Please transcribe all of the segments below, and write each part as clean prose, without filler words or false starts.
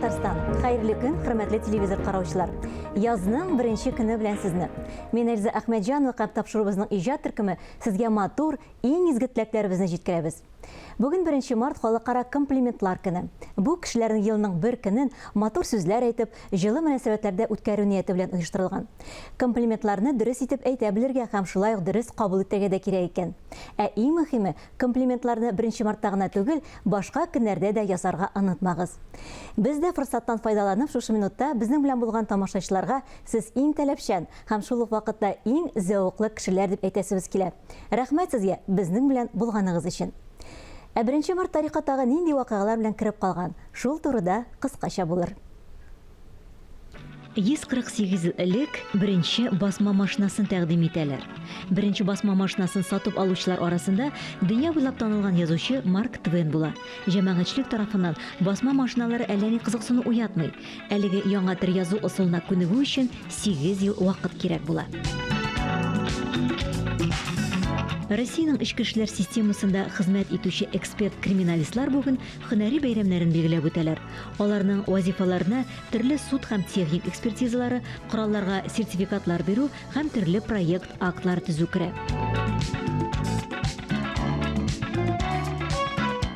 Татарстан! Хәерле көн, хөрмәтле телевизор караучылар! Язның беренче көне белән сезне. Мин Эльза Әхмәтҗанова һәм тапшыруыбызның иҗат төркеме сезгә матур, иң изге теләкләребезне җиткерәбез. Бүген беренче март халыкара комплиментлар көне. Бу кешеләрнең елның бер көнен матур сүзләр әйтеп, җылы мөнәсәбәтләрдә үткәрү нияте белән оештырылган. Комплиментларны дөрес итеп әйтә белергә һәм шулай ук дөрес кабул итәргә дә кирәк икән. Ә иң мөһиме, комплиментларны беренче мартта гына түгел, башка көннәрдә дә ясарга онытмагыз. Без дә форсаттан файдаланып, шушы минутта безнең белән булган тамашачыларга сез иң таләпчән һәм шул ук вакытта иң зәвыклы кешеләр дип әйтәсебез килә. Рәхмәт сезгә, безнең белән булганыгыз өчен. Ә беренче март тарихка тагы нинди вакыйгалар белән кереп калган, шул турыда кыскача булыр. 148 ел элек беренче басма машинасын тәкъдим итәләр. Беренче басма машинасын сатып алучылар арасында дөнья буйлап танылган язучы Марк Твен була. Җәмәгатьчелек тарафыннан басма машиналары әллә ни кызыксыну уятмый. Әлеге яңа төр язу ысулына күнегү өчен 8 ел вакыт кирәк була. Россиянең эчке эшләр системасында хезмәт итүче эксперт-криминалистлар бүген һөнәри бәйрәмнәрен билгеләп үтәләр. Аларның вазифаларына төрле суд һәм техник экспертизалары, коралларга сертификатлар бирү һәм төрле проект актлары төзү керә.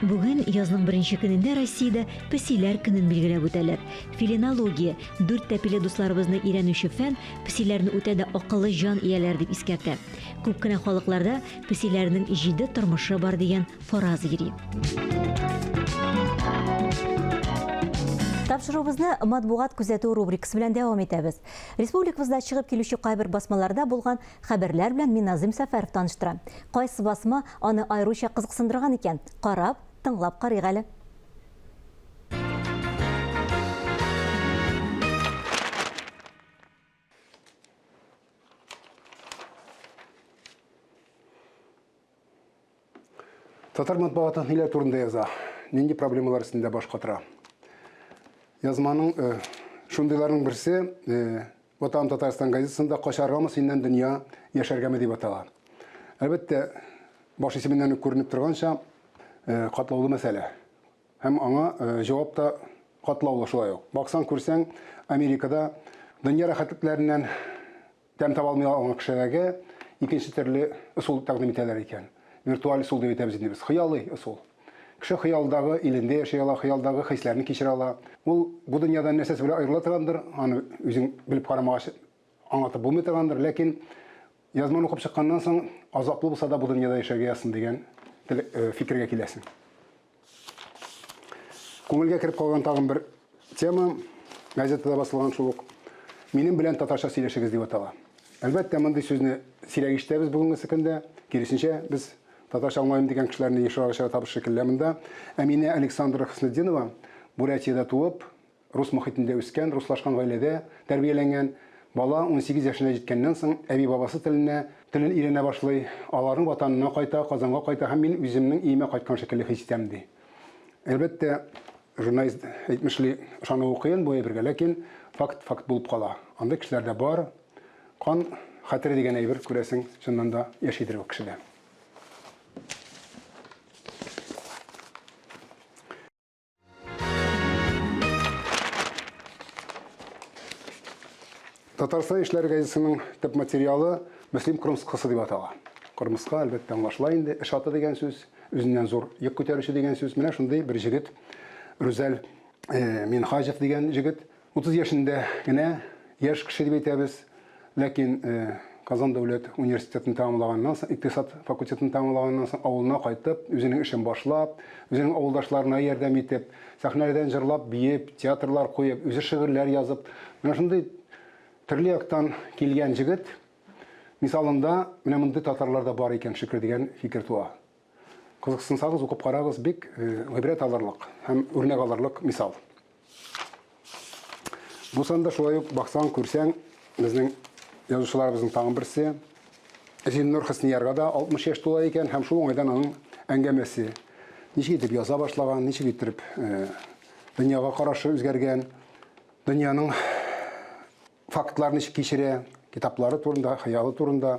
Бүген язның беренче көнендә Россиядә Песиләр көнен билгеләп үтәләр. Фелинология, дүрт тәпиле дусларыбызны өйрәнүче фән, песиләрне үтә дә акыллы җан ияләре дип искәртә. Күп кенә халыкларда песиләрнең җиде тормышы бар дигән фараз йөри. Тапшыруыбызны матбугат күзәтү рубрикасы белән дәвам итәбез. Республикабызда чыгып килүче кайбер басмаларда булган хәбәрләр белән Миназыйм Сәфәров таныштыра. Кайсы басма аны аеруча кызыксындырган икән? Карап, тыңлап карыйк әле. Татар матбугаты ниләр турында яза? Нинди проблемалар өстендә баш катыра? Язманың э, шундыйларның берсе э, Ватаным Татарстан газетасында Качаргамы синнән дөнья, яшәргәме дип атала. Әлбәттә, баш исеменнән үк күренеп торганча, э, катлаулы мәсьәлә. Һәм аңа э, җавап та катлаулы шулай ук. Баксаң, күрсәң, Америкада дөнья рәхәтлекләреннән тәм таба алмый алган кешеләргә икенче төрле ысул тәкъдим итәләр икән. Виртуаль ысул дип әйтәбез инде без. Хыялый ысул. Кеше хыялдагы илендә яши ала, хыялдагы хисләрне кичерә ала. Ул бу дөньядан нәрсәсе белән аерыла торгандыр, аны үзең белеп карамагач аңлатып булмый торгандыр, ләкин Язманы укып чыкканнан соң, азаплы булса да бу дөньяда яшәргә язсын дигән э, фикергә киләсең. Күңелгә кереп калган тагын бер тема, газетада басылган шул ук. Минем белән татарча сөйләшегез дип атала. Әлбәттә, мондый сүзне сирәк ишетәбез бүгенге көндә. Киресенчә, без татарча аңлыйм дигән кешеләрне ешрак очратабыз шикелле монда. Әминә Александра Хөснетдинова Бурятиядә туып, Рус мохитендә үскән, руслашкан гаиләдә тәрбияләнгән бала 18 яшенә җиткәннән соң әби-бабасы теленә телен өйрәнә башлый, аларның ватанына кайта, Казанга кайта һәм мин үземнең өемә кайткан шикелле хис итәм, ди. Әлбәттә, журналист әйтмешли, ышануы кыен бу әйбергә, ләкин факт факт булып кала. Андый кешеләр дә бар. Кан хәтере дигән әйбер, күрәсең, чыннан да яшидер ул кешедә. Татарстан эшләре газетасының төп материалы Мөслим кырмыскасы дип атала. Кырмыска, әлбәттә, аңлашыла инде, эш аты дигән сүз, үзеннән зур йөк күтәрүче дигән сүз. Менә шундый бер җегет, Рүзәл э, Минхаҗев дигән җегет, 30 яшендә генә яшь кеше дип әйтәбез, ләкин Казан дәүләт университетын тәмамлаганнан соң, икътисад факультетын тәмамлаганнан соң авылына кайтып, үзенең эшен башлап, үзенең авылдашларына ярдәм итеп, сәхнәләрдән җырлап, биеп, театрлар куеп, үзе шигырьләр язып, менә шундый төрле яктан килгән җегет мисалында менә мондый татарлар да бар икән, шөкер дигән фикер туа. Кызыксынсагыз, укып карагыз, бик гыйбрәт алырлык һәм үрнәк алырлык мисал. Бу санда шулай ук баксаң, күрсәң, безнең язучыларыбызның тагын берсе Зиннур Хөсниярга да 60 яшь тула икән һәм шул уңайдан аның әңгәмәсе. Ничек итеп яза башлаган, ничек итеп э, дөньяга карашы үзгәргән, дөньяның фактларын ничек кичерә, китаплары турында, хыялы турында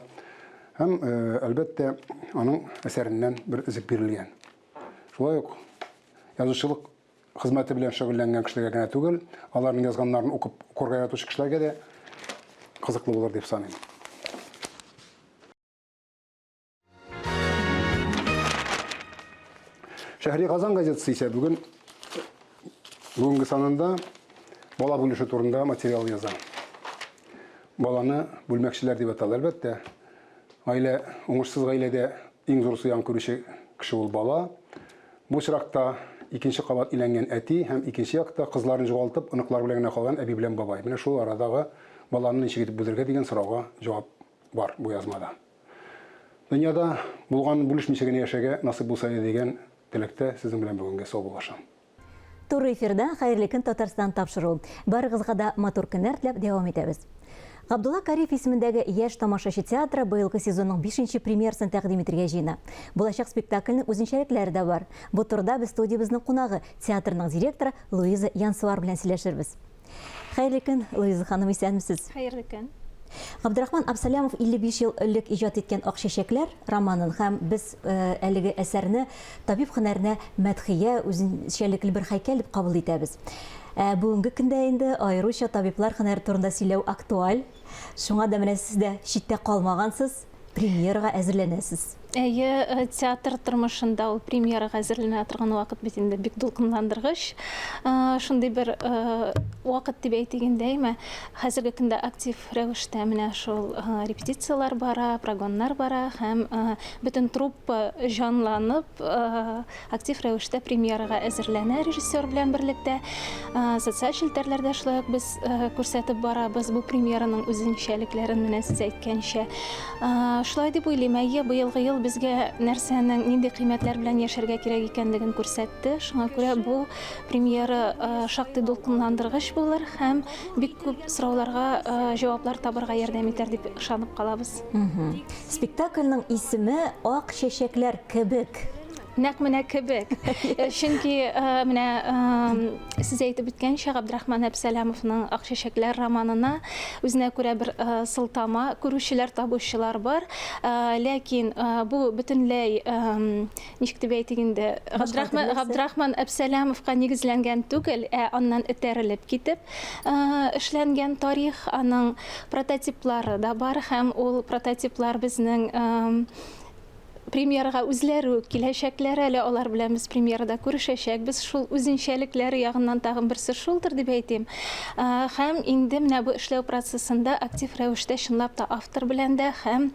һәм, э, әлбәттә, аның әсәреннән бер өзек бирелгән. Шулай ук язучылык хезмәте белән шөгыльләнгән кешеләргә генә түгел, аларның язганнарын укып укырга яратучы кешеләргә дә кызыклы булыр дип саныйм. Шәһри Казан газетасы исә бүген бүгенге санында бала бүлешү турында материал яза. Баланы бүлмәкчеләр дип атала, әлбәттә. Гаилә, уңышсыз гаиләдә иң зур зыян күрүче кеше ул бала. Бу очракта икенче кабат өйләнгән әти һәм икенче якта кызларын югалтып, оныклар белән генә калган әби белән бабай. Менә шул арадагы баланы ничек итеп бүлергә дигән сорауга җавап бар бу язмада. Дөньяда булганын бүлешмичә генә яшәргә насыйп булса иде дигән теләктә сезнең белән бүгенгә саубуллашам. Туры эфирда Хәерле көн Татарстан тапшыруы. Барыгызга да матур көннәр теләп дәвам итәбез. Габдулла Кариев исемендәге Яшь тамашачы театры быелгы сезонның бишенче премьерасын тәкъдим итергә җыена. Булачак спектакльнең үзенчәлекләре дә бар. Бу турыда без студиябезнең кунагы, театрның директоры Луиза Янсуар белән сөйләшербез. Хәерле көн, Луиза ханым, исәнмесез. Хәерле көн. Габдрахман Абсалямов 55 ел элек иҗат иткән Ак чәчәкләр романын һәм без э, әлеге әсәрне табиб һөнәренә мәдхия, үзенчәлекле бер һәйкәл дип кабул итәбез. Ә бүгенге көндә инде аеруча табиблар һөнәре турында сөйләү актуаль. Шуңа да менә сез дә читтә калмагансыз. Премьерага әзерләнәсез. Әйе, э, театр тормышында ул премьерага әзерләнә торган вакыт бит инде бик дулкынландыргыч. Э, шундый бер э, вакыт дип әйтик инде, әйме. Хәзерге көндә актив рәвештә менә шул репетицияләр бара, прогоннар бара һәм бөтен труппа җанланып, актив рәвештә премьерага әзерләнә режиссер белән берлектә. Социаль челтәрләрдә шулай ук без күрсәтеп барабыз бу премьераның үзенчәлекләрен, менә сез әйткәнчә. Шулай дип уйлыйм, әйе, быелгы ел безгә нәрсәнең, нинди кыйммәтләр белән яшәргә кирәк икәнлеген күрсәтте. Шуңа күрә бу премьера шактый дулкынландыргыч булыр һәм бик күп сорауларга җаваплар табарга ярдәм итәр дип ышанып калабыз. Спектакльнең исеме Ак чәчәкләр кебек. Нәкъ менә кебек. Э, чөнки э, менә э, сез әйтеп үткәнчә, Габдрахман Әбсәләмовның Ак чәчәкләр романына үзенә күрә бер сылтама күрүчеләр, табучылар бар. Ләкин бу бөтенләй ничек дип әйтик инде, Габдрахман, Габдрахман Әбсәләмовка нигезләнгән түгел, ә аннан этәрелеп китеп эшләнгән тарих, аның прототиплары да бар һәм ул прототиплар безнең премьерага үзләре үк киләчәкләр әле, алар белән без премьерада күрешәчәкбез. Шул үзенчәлекләре ягыннан тагын берсе шулдыр дип әйтим. Һәм инде менә бу эшләү процессында актив рәвештә чынлап та автор белән дә һәм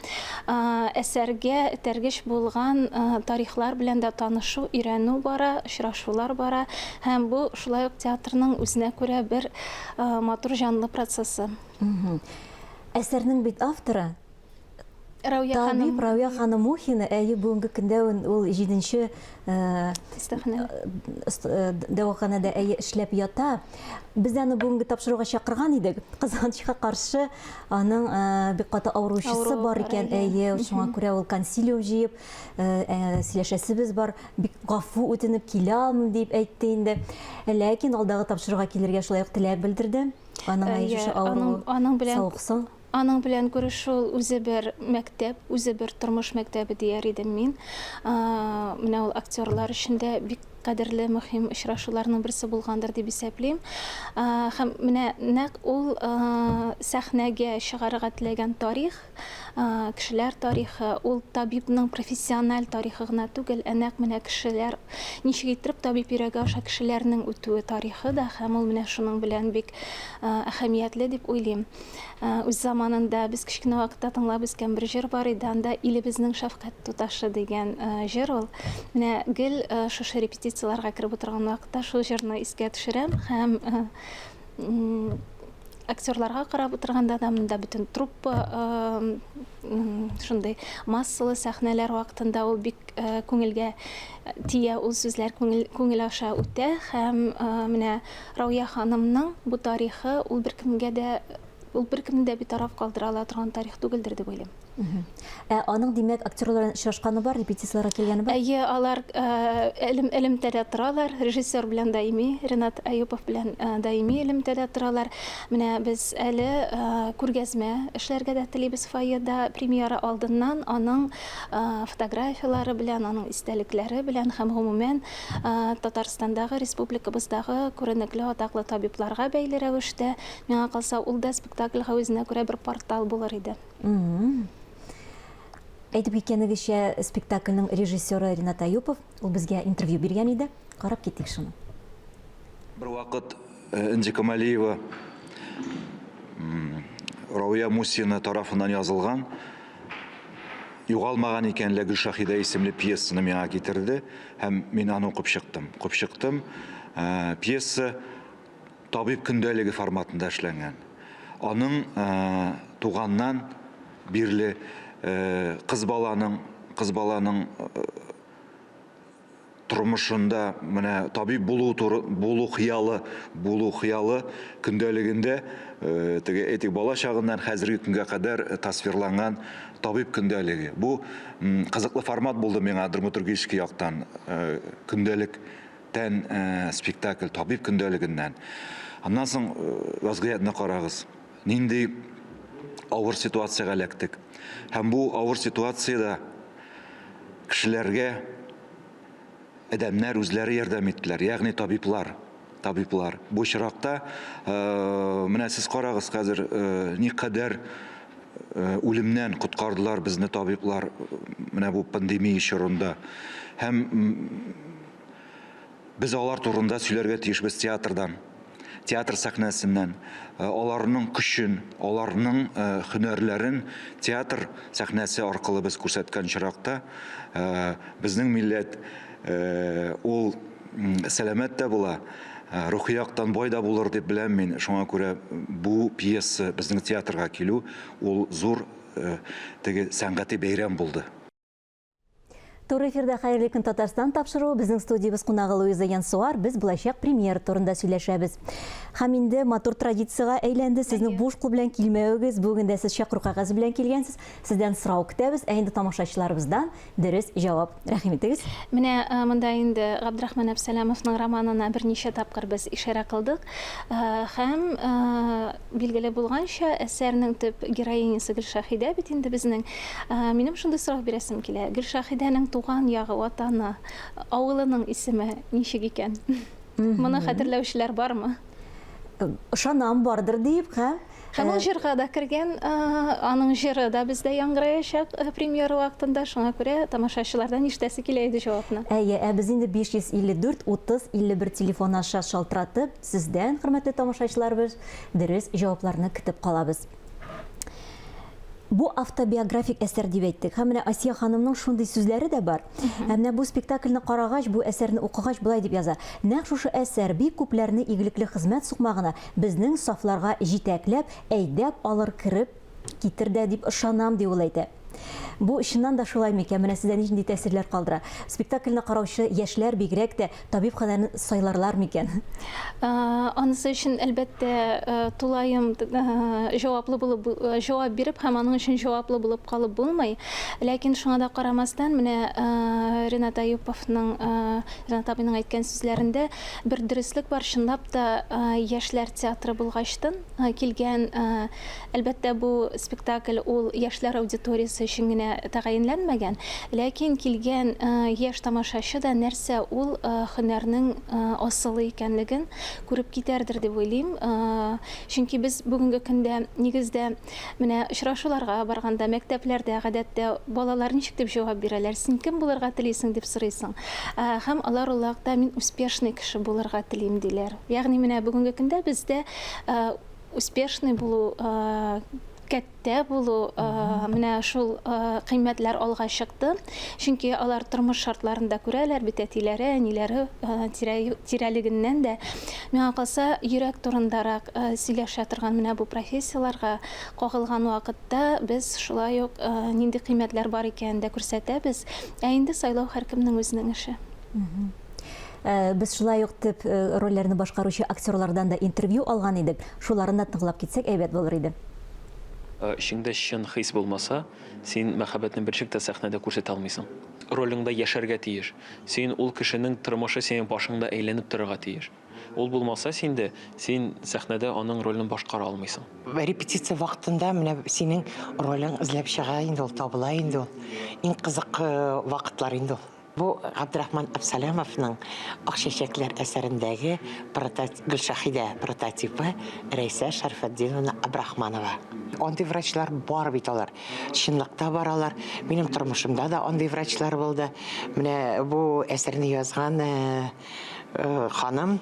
әсәргә этәргеч булган тарихлар белән дә танышу, өйрәнү бара, очрашулар бара. Һәм бу шулай ук театрның үзенә күрә бер матур җанлы процессы. Әсәрнең бит авторы Рәүя ханым. Табиб Рәүя ханым Мухина, әйе, бүгенге көндә ул җиденче дәваханәдә әйе эшләп ята. Без аны бүгенге тапшыруга чакырган идек. Кызганычка каршы, аның бик каты авыручысы бар икән, әйе, шуңа күрә ул консилиум җыеп, сөйләшәсебез бар, бик гафу үтенеп килә алмыйм дип әйтте инде. Ләкин алдагы тапшыруга килергә шулай ук теләк белдерде. Аның әйе шушы авыруы савыксын. Аның белән күрешү ул үзе бер мәктәп, үзе бер тормыш мәктәбе дияр идем мин. Менә ул актерлар өчен дә бик кадерле, мөһим очрашуларның берсе булгандыр дип исәплим. Һәм менә нәкъ ул сәхнәгә чыгарырга теләгән тарих, кешеләр тарихы, ул табибның профессиональ тарихы гына түгел, ә нәкъ менә кешеләр, ничек иттереп табиб йөрәге аша кешеләрнең үтүе тарихы да, һәм ул менә шуның белән бик әһәмиятле дип уйлыйм. Үз заманында без кечкенә вакытта тыңлап үскән бер җыр бар иде, анда Илебезнең шәфкать туташы дигән җыр ул. Менә гел шушы репетицияләргә кереп утырган вакытта шул җырны искә төшерәм һәм актерларга карап утырганда да монда бөтен труппа шундый массалы сәхнәләр вакытында ул бик күңелгә тия, ул сүзләр күңел, күңел аша үтә һәм менә Рауя ханымның бу тарихы ул беркемгә дә, ул беркемне дә битараф калдыра ала торган тарих түгелдер дип уйлыйм. Ә аның, димәк, актерлар белән очрашканы бар, репетицияләргә килгәне бар? Әйе, алар элем элемтәдә торалар, режиссер белән даими, Ренат Әюпов белән даими элемтәдә торалар. Менә без әле күргәзмә эшләргә дә телибез фойеда, премьера алдыннан аның фотографияләре белән, аның истәлекләре белән һәм гомумән Татарстандагы, республикабыздагы күренекле, атаклы табибларга бәйле рәвештә, миңа калса, ул да спектакльгә үзенә күрә бер портал булыр иде. Әйтеп киткәнегезчә, спектакльнең режиссеры Ренат Аюпов, ул безгә интервью биргән иде. Карап китик шуны. Бервакыт Энҗе Камалиева Равия Мусина тарафыннан язылган Югалмаган икән лә Гөлшаһидә исемле пьесаны миңа китерде һәм мин аны укып чыктым. Укып чыктым. Пьеса табиб көндәлеге форматында эшләнгән. Аның туганнан бирле кыз баланың кыз баланың тормышында менә табиб булу туры булу хыялы булу хыялы көндәлегендә теге әйтик бала чагыннан хәзерге көнгә кадәр тасвирланган табиб көндәлеге. Бу кызыклы формат булды миңа драматургический яктан көндәлек Тән спектакль табиб көндәлегеннән. Аннан соң вазгыятьне карагыз. Нинди авыр ситуациягә эләктек. Һәм бу авыр ситуациядә кешеләргә адәмнәр үзләре ярдәм иттеләр, ягъни табиблар. Табиблар. Бу очракта менә сез карагыз хәзер никадәр үлемнән коткардылар безне табиблар менә бу пандемия чорында. Һәм Без алар турында сөйләргә тиешбез театрдан, театр сәхнәсеннән. Аларның көчен, аларның һөнәрләрен театр сәхнәсе аркылы без күрсәткән очракта, безнең милләт ул сәламәт тә була, рухи яктан бай да булыр дип беләм мин. Шуңа күрә бу пьеса безнең театрга килү ул зур теге сәнгати бәйрәм булды. Туры эфирда Хәерле көн Татарстан тапшыруы. Безнең студиябез кунагы Луиза Янсуар. Без булачак премьера турында сөйләшәбез. Һәм инде матур традициягә әйләнде. Сезнең буш кул белән килмәвегез. Бүген дә сез чакыру кәгазе белән килгәнсез. Сездән сорау көтәбез, ә инде тамашачыларыбыздан дөрес җавап. Рәхим итегез. Менә монда инде Габдрахман Әбсәләмовның романына берничә тапкыр без ишарә кылдык. Һәм Билгеле булганча, әсәрнең төп героинясы Гөлшаһидә бит инде безнең. Минем шундый сорау бирәсем килә. Гөлшаһидәнең туган ягы, ватаны, авылының исеме ничек икән? Моны хәтерләүчеләр бармы? Ышанам, бардыр диеп, һәм Һәм ул җырга да кергән, аның җыры да бездә яңгыраячак премьера вакытында, шуңа күрә тамашачылардан ишетәсе килә иде җавапны. Әйе, ә без инде 554 30 51 телефоны аша шалтыратып, Сездән, хөрмәтле тамашачыларыбыз, дөрес җавапларны көтеп калабыз. Бу автобиографик әсәр дип әйттек. Һәм менә Асия ханымның шундый сүзләре дә бар. Һәм менә бу спектакльне карагач, бу әсәрне укыгач, болай дип яза. Нәкъ шушы әсәр бик күпләрне игелекле хезмәт сукмагына, безнең сафларга җитәкләп, әйдәп алыр кереп китер дә дип ышанам, ди ул әйтә. Бу чыннан да шулай микән? Менә сездә нинди тәэсирләр калдыра? Спектакльне караучы яшьләр бигрәк тә табиб һөнәрен сайларлар микән? Анысы өчен, әлбәттә, тулаем җаваплы булып, җавап биреп һәм аның өчен җаваплы булып калып булмый. Ләкин шуңа да карамастан, менә Ренат Аюповның, Ренат абыйның әйткән сүзләрендә бер дөреслек бар. Чынлап та, яшьләр театры булгачтын килгән Әлбәттә, бу спектакль ул яшьләр аудиториясе өчен генә тәгаенләнмәгән, ләкин килгән яшь тамашачы да нәрсә ул һөнәрнең асылы икәнлеген күреп китәрдер дип уйлыйм. Чөнки без бүгенге көндә нигездә менә очрашуларга барганда, мәктәпләрдә гадәттә балалар ничек дип җавап бирәләр? Син кем булырга телисең дип сорыйсың. Һәм алар ул вакытта мин успешный кеше булырга телим диләр. Ягъни менә бүгенге көндә бездә Успешный булу, кәттә булу, менә шул кыйммәтләр алга чыкты. Чөнки алар тормыш шартларын да күрәләр бит, әтиләре, әниләре тирәлегеннән дә. Миңа калса, йөрәк турындарак сөйләшә торган менә бу профессияләргә кагылган вакытта без шулай ук нинди кыйммәтләр бар икәнен дә күрсәтәбез. Ә инде сайлау һәркемнең үзенең эше. Без шулай ук төп рольләрне башкаручы актерлардан да интервью алган идек. Шуларын да тыңлап китсәк, әйбәт булыр иде. Эчеңдә чын хис булмаса, син мәхәббәтне берничек тә сәхнәдә күрсәтә алмыйсың. Ролеңдә яшәргә тиеш. Син ул кешенең тормышы синең башыңда әйләнеп торырга тиеш. Ул булмаса синдә, син сәхнәдә аның ролен башкара алмыйсың. Репетиция вакытында менә синең ролең эзләп чыга инде ул, табыла инде ул. Иң кызык вакытлар инде ул. Бу Габдрахман Абсалямовның Ак чәчәкләр әсәрендәге Гөлшаһидә прототипы Рәйсә Шәрфетдиновна Абрахманова. Андый врачлар бар бит алар. Чынлыкта бар алар. Минем тормышымда да андый врачлар булды. Менә бу әсәрне язган ханым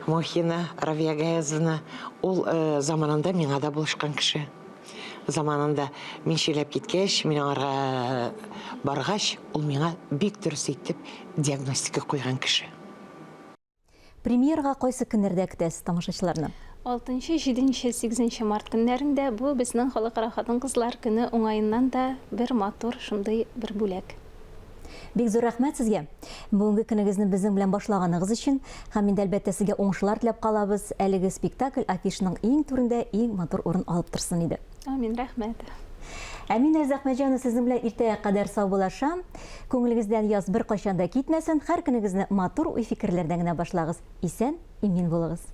Мухина Равия Гаязовна, ул заманында миңа да булышкан кеше. Заманында мин чирләп киткәч, мин аңарга баргач, ул миңа бик дөрес итеп диагностика куйган кеше. Премьерага кайсы көннәрдә көтәсез тамашачыларны? Алтынчы, җиденче, сигезенче март көннәрендә, бу безнең Халыкара хатын-кызлар көне уңаеннан да бер матур шундый бер бүләк. Бик зур рәхмәт сезгә! Бүгенге көнегезне безнең белән башлаганыгыз өчен. Һәм инде, әлбәттә, сезгә уңышлар теләп калабыз. Әлеге спектакль афишаның иң түрендә иң матур урын алып торсын иде. Амин, рәхмәт. Ә мин, Эльза Әхмәтҗанова, сезнең белән иртәгә кадәр саубуллашам. Күңелегездән яз беркайчан да китмәсен, һәр көнегезне матур уй-фикерләрдән генә башлагыз. Исән, имин булыгыз.